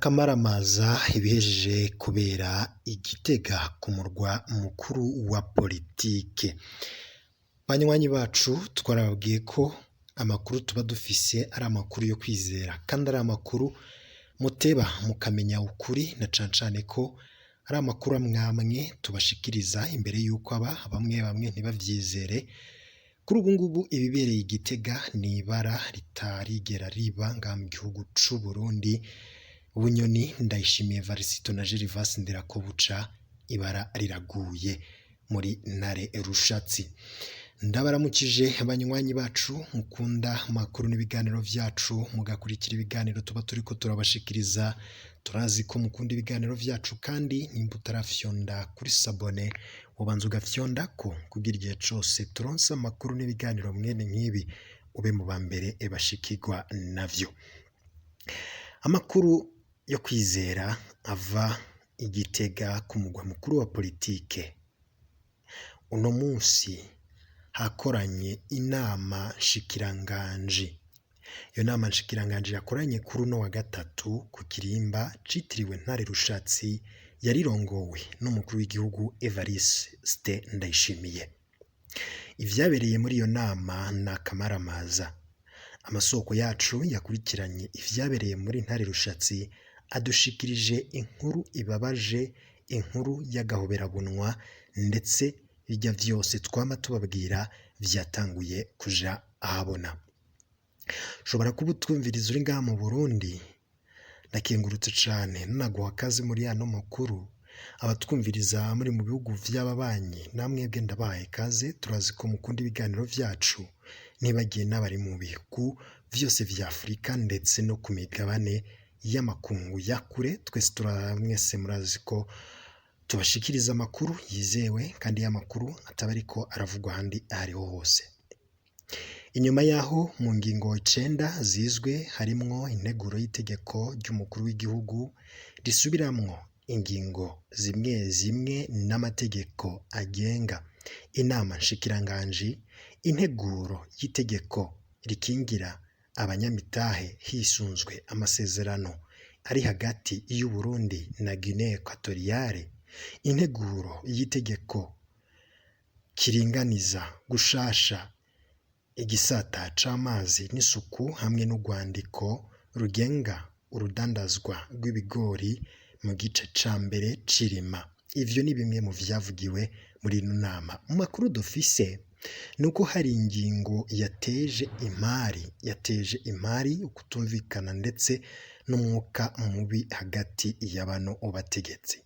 N'akamaramaza ibihejeje kubera i Gitega ku murwa mukuru wa politike. Banywanyi bacu twarababwiye ko amakuru tuba dufise ari amakuru yo kwizera kandi ari amakuru muteba mukamenya ukuri na cane cane ko ari amakuru amwamwe tubashikiriza imbere y'uko aba bamwe bamwe ntibavyizere. Kuri ubu ngubu ibibereye i Gitega ni ibara ritarigera riba ngaha mu gihugu c'u Burundi. Bunyoni, Ndayishimiye Varisito na Gervas Ndirakobuca, ibara riraguye muri Ntare Rushatsi. Ndabaramukije banywanyi bacu mukunda amakuru n'ibiganiro vyacu, mugakurikira ibiganiro tuba turiko turabashikiriza. Turazi ko mukunda ibiganiro vyacu kandi nimba utarafyonda kuri sabone wobanza ugafyondako kugira igihe cose turonse amakuru n'ibiganiro mwene nk'ibi ube mu ba mbere bashikirwa navyo. Amakuru yo kwizera ava i Gitega ku mugwa mukuru wa politike. Uno munsi hakoranye inama nshikiranganji. Iyo nama nshikiranganji yakoranye kuri uno wa gatatu ku kirimba citiriwe Ntare Rushatsi yarirongowe n'umukuru w'igihugu Evariste Ndayishimiye. Ivyabereye muri iyo nama ni akamaramaza. Amasoko yacu yakurikiranye ivyabereye muri Ntare Rushatsi adushikirije inkuru ibabaje, inkuru y'agahoberabunwa, ndetse bijya vyose twama tubabwira vyatanguye kuja ahabona. Ushobora kuba utwumviriza uri ngaha mu Burundi, ndakengurutse cane nanaguha akazi muri ano makuru. Abatwumviriza muri mu bihugu vy'ababanyi namwebwe ndabahaye ikaze, turazi ko mukunda ibiganiro vyacu, nibagiye n'abari mu bihugu vyose vya Afurika ndetse no ku migabane y'amakungu ya kure, twese mwese murazi ko tubashikiriza amakuru yizewe kandi y'amakuru ataba ariko aravugwa ahandi ahariho hose. Inyuma yaho mu ngingo icenda zizwe harimwo integuro y'itegeko ry'umukuru w'igihugu risubiramwo ingingo zimwe zimwe n'amategeko agenga inama nshikiranganji, integuro y'itegeko rikingira abanyamitahe hisunzwe amasezerano ari hagati y'u Burundi na Guinée Equatoriale, integuro y'itegeko kiringaniza gushasha igisata c'amazi n'isuku hamwe n'urwandiko rugenga urudandazwa rw'ibigori mu gice ca mbere c'irima. Ivyo ni bimwe mu vyavugiwe muri ino nama. Mu makuru dufise nuko hari ingingo yateje imari, yateje imari ukutumvikana ndetse n'umwuka mubi hagati ya bano bategetsi.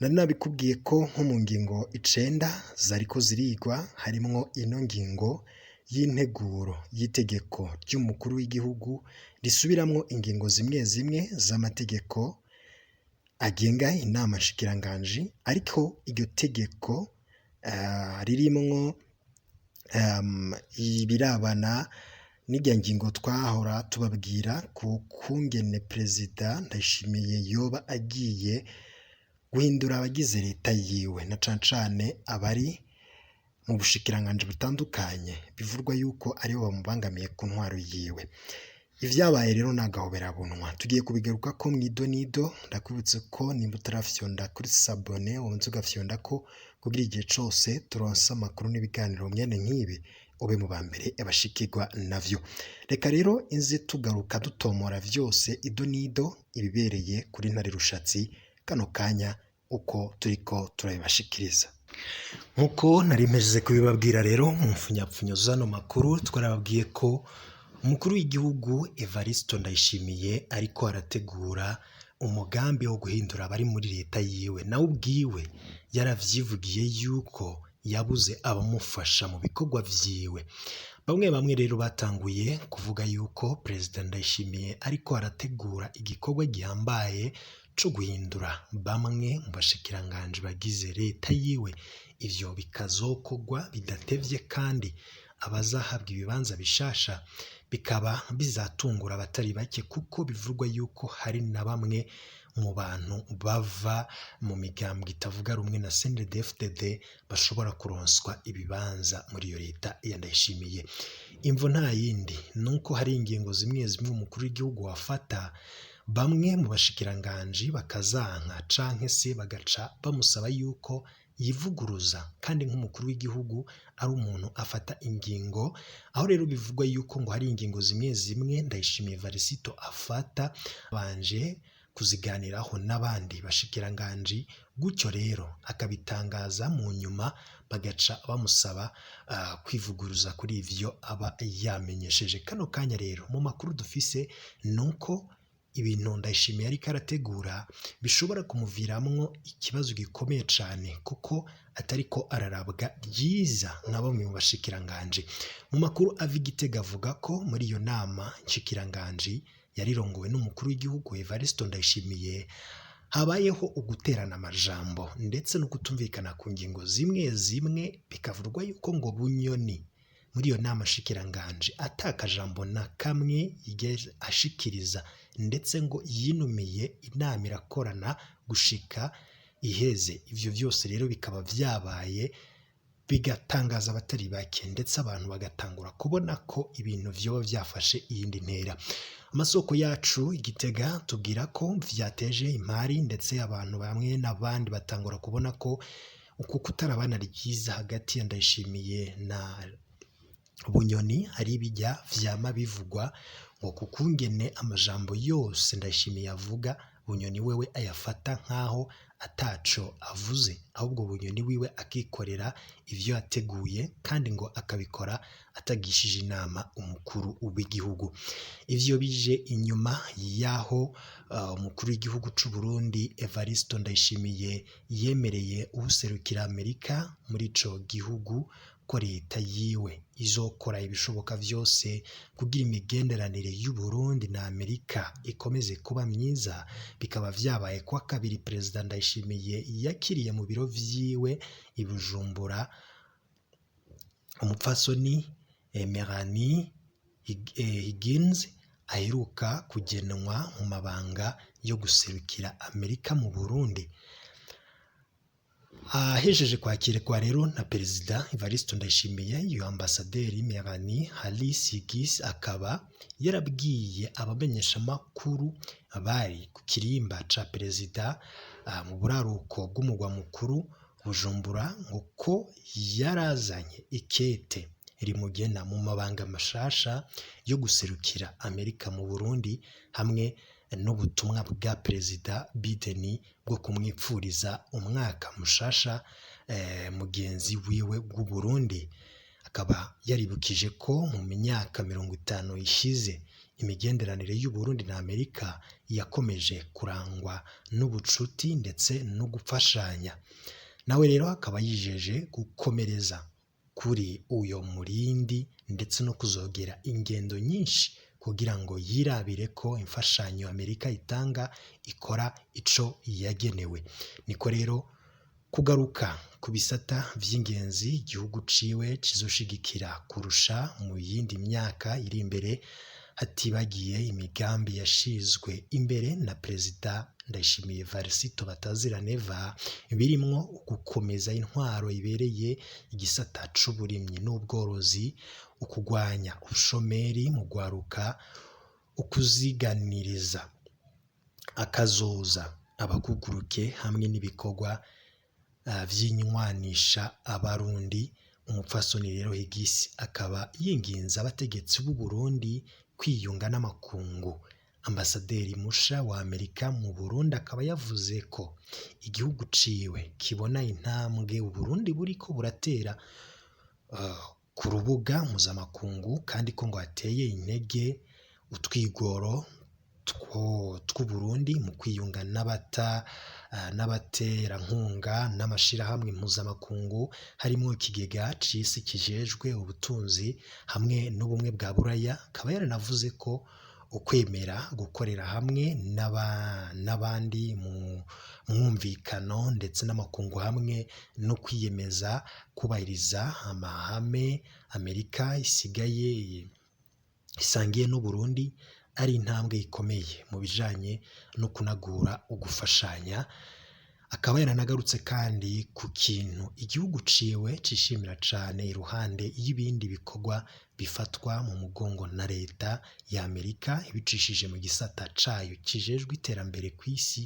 Nari nabikubwiye ko nko mu ngingo icenda zariko zirigwa harimwo ino ngingo y'integuro y'itegeko ry'umukuru w'igihugu risubiramwo ingingo zimwe zimwe z'amategeko agenga inama nshikiranganji, ariko iryo tegeko ririmwo ibirabana n'irya ngingo twahora tubabwira ku kungene Perezida Ndayishimiye yoba agiye guhindura abagize leta yiwe na cane cane abari mu bushikiranganji butandukanye bivurwa yuko aribo bamubangamiye ku ntwaro yiwe. Ivyabaye rero ni agahoberabunwa, tugiye kubigaruka ko mw'idonido. Ndakwibutse ko nimba utarafyonda kuri sabone wobanza ugafyonda ko kugira igihe cose turonse amakuru n'ibiganiro mwene nk'ibi ube mu ba mbere bashikirwa navyo. Reka rero inze tugaruka dutomora vyose idonido ibibereye kuri Ntare Rushatsi kano kanya uko turiko turabibashikiriza. Nkuko nari mpejeje kubibabwira rero mu mfunyapfunyo z'ano makuru, twarababwiye ko umukuru w'igihugu Evariste Ndayishimiye ariko arategura umugambi wo guhindura abari muri leta yiwe. Nawe ubwiwe yaravyivugiye yuko yabuze abamufasha mu bikorwa vyiwe. Bamwe bamwe rero batanguye kuvuga yuko Perezida Ndayishimiye ariko arategura igikorwa gihambaye co guhindura bamwe mu bashikiranganji bagize leta yiwe. Ivyo bikazokorwa bidatevye kandi abazahabwa ibibanza bishasha bikaba bizatungura abatari bake, kuko bivugwa yuko hari na bamwe mu bantu bava mu migambwe itavuga rumwe na CNDD-FDD bashobora kuronswa ibibanza muri iyo leta ya Ndayishimiye. Imvo nta yindi nuko hari ingingo zimwe zimwe umukuru w'igihugu wafata Bamwe mu bashikiranganji bakazanka canke se bagaca bamusaba yuko yivuguruza, kandi nk'umukuru w'igihugu ari umuntu afata ingingo. Aho rero bivugwa yuko ngo hari ingingo zimwe zimwe Ndayishimiye Varisito afata banje kuziganiraho n'abandi bashikiranganji, gutyo rero akabitangaza, mu nyuma bagaca bamusaba kwivuguruza kuri ivyo aba yamenyesheje. Kano kanya rero mu makuru dufise nuko ibintu Ndayishimiye ariko arategura bishobora kumuviramwo ikibazo gikomeye cane, kuko atariko ararabwa ryiza na bamwe mu bashikiranganji. Mu makuru ava i Gitega avuga ko muri iyo nama nshikiranganji yarirongowe n'umukuru w'igihugu Evariste Ndayishimiye habayeho uguterana amajambo ndetse no kutumvikana ku ngingo zimwe zimwe, bikavurwa yuko ngo Bunyoni muri iyo nama nshikiranganji atakajambo na kamwe yigeze ashikiriza, ndetse ngo yinumiye inama irakorana gushika iheze. Ivyo vyose rero bikaba vyabaye bigatangaza abatari bake, ndetse abantu bagatangura kubona ko ibintu vyoba vyafashe iyindi ntera. Amasoko yacu i Gitega tubwira ko vyateje impari, ndetse abantu bamwe n'abandi batangura kubona ko uku kutarabana ryiza hagati ya Ndayishimiye na Bunyoni ari ibijya vyama bivugwa, ngo kukungene amajambo yose Ndayishimiye avuga Bunyoni wewe ayafata nkaho ataco avuze, ahubwo Bunyoni wiwe akikorera ivyo yateguye, kandi ngo akabikora atagishije inama umukuru w'igihugu. Ivyo bije inyuma yaho umukuru w'igihugu c'u Burundi Evariste Ndayishimiye yemereye uwuserukira Amerika muri ico gihugu ko leta yiwe izokora ibishoboka vyose kugira imigenderanire y'u Burundi na Amerika ikomeze kuba myiza. Bikaba vyabaye kwa kabiri Perezida Ndayishimiye yakiriye mu biro vyiwe i Bujumbura umupfasoni Melanie Higgins aheruka kugenwa mu mabanga yo guserukira Amerika mu Burundi. Ahejeje kwakirwa rero na Perezida Evariste Ndayishimiye, iyo ambasaderi Melanie Harris Higgins akaba yarabwiye abamenyeshamakuru bari ku kirimba ca perezida mu buraruko bw'umugwa mukuru Bujumbura ngo ko yarazanye ikete rimugena mu mabanga mashasha yo guserukira Amerika mu Burundi, hamwe n'ubutumwa bwa Perezida Biden bwo kumwipfuriza umwaka mushasha mugenzi wiwe w'u Burundi. Akaba yaribukije ko mu myaka 50 ishize imigenderanire y'u Burundi na Amerika yakomeje kurangwa n'ubucuti ndetse no gufashanya. Nawe rero akaba yijeje gukomereza kuri uyo murindi ndetse no kuzogera ingendo nyinshi kugira ngo yirabire ko imfashanyo Amerika itanga ikora ico yagenewe. Niko rero kugaruka ku bisata vy'ingenzi igihugu ciwe kizoshigikira kurusha mu yindi myaka iri imbere, hatibagiye imigambi yashizwe imbere na Perezida Ndayishimiye Evariste Batazira Neva, birimwo gukomeza intwaro ibereye igisata c'uburimyi n'ubworozi, ukugwanya ubushomeri mu gwaruka, ukuziganiriza akazoza abakukuruke hamwe n'ibikorwa vy'inywanisha abarundi. Umupfasoni rero Higisi akaba yinginze abategetsi b'u Burundi kwiyunga n'amakungu. Ambasaderi musha wa Amerika mu Burundi akaba yavuze ko igihugu ciwe kibona intambwe Uburundi buriko buratera ku rubuga mpuzamakungu, kandi ko ngo hateye intege utwigoro tw'Uburundi mu kwiyunga n'abaterankunga n'amashirahamwe mpuzamakungu, harimwo ikigega c'isi kijejwe ubutunzi hamwe n'ubumwe bwa Buraya. Akaba yaranavuze ko ukwemera gukorera hamwe n'abandi mu mwumvikano ndetse n'amakungu hamwe no kwiyemeza kubahiriza amahame Amerika isigaye isangiye n'Uburundi ari intambwe ikomeye mu bijanye no kunagura ugufashanya. Akaba yaranagarutse kandi ku kintu igihugu ciwe cishimira cane iruhande y'ibindi bikorwa bifatwa mu mugongo na leta ya Amerika ibicishije mu gisata cayo kijejwe iterambere kw'isi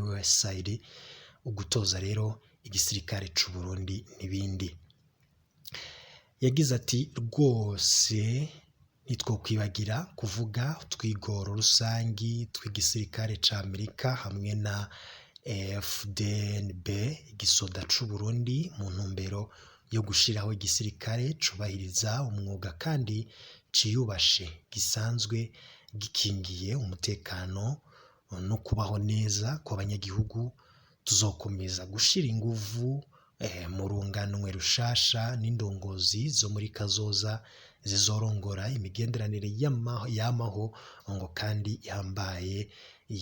USAID, ugutoza rero igisirikare c'u Burundi n'ibindi. Yagize ati rwose ntitwokwibagira kuvuga utwigoro rusangi tw'igisirikare ca Amerika hamwe na FDNB igisoda c'u Burundi mu ntumbero yo gushiraho igisirikare cubahiriza umwuga kandi ciyubashe gisanzwe gikingiye umutekano no kubaho neza kw'abanyagihugu. Tuzokomeza gushira inguvu mu runganwe rushasha n'indongozi zo muri kazoza zizorongora imigenderanire yamaho ngo kandi ihambaye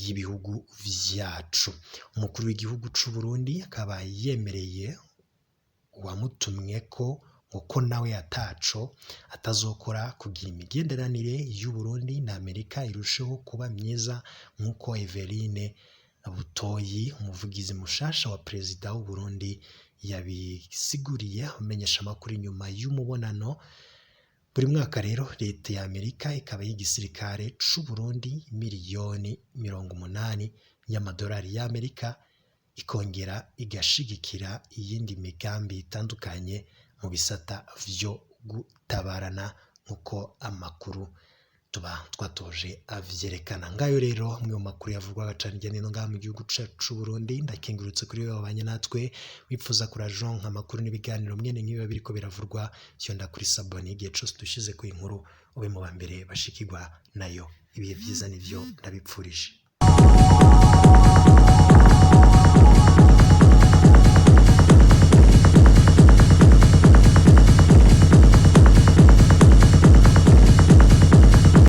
y'ibihugu vyacu. Umukuru w'igihugu c'u Burundi akaba yemereye uwamutumye ko ngo ko nawe ataco atazokora kugira imigenderanire y'u Burundi na Amerika irusheho kuba myiza, nk'uko Everine Butoyi umuvugizi mushasha wa perezida w'u Burundi yabisiguriye abamenyeshamakuru inyuma y'umubonano. Buri mwaka rero leta ya Amerika ikaba y'igisirikare c'u Burundi miliyoni 80 y'amadolari y'Amerika, ikongera igashigikira iyindi migambi itandukanye mu bisata vyo gutabarana, nk'uko amakuru tuba twatoje avyerekana. Ngayo rero amwe mu makuru yavugwaga cane hirya no hino ngaha mu gihugu cacu c'u Burundi. Ndakengurutse kuri wewe wabanye natwe, wipfuza kurajonka amakuru n'ibiganiro mwene nk'ibi biba biriko biravurwa, fyonda kuri sabone igihe cose dushizeko inkuru ube mu ba mbere bashikirwa nayo. Ibihe vyiza nivyo ndabipfurije.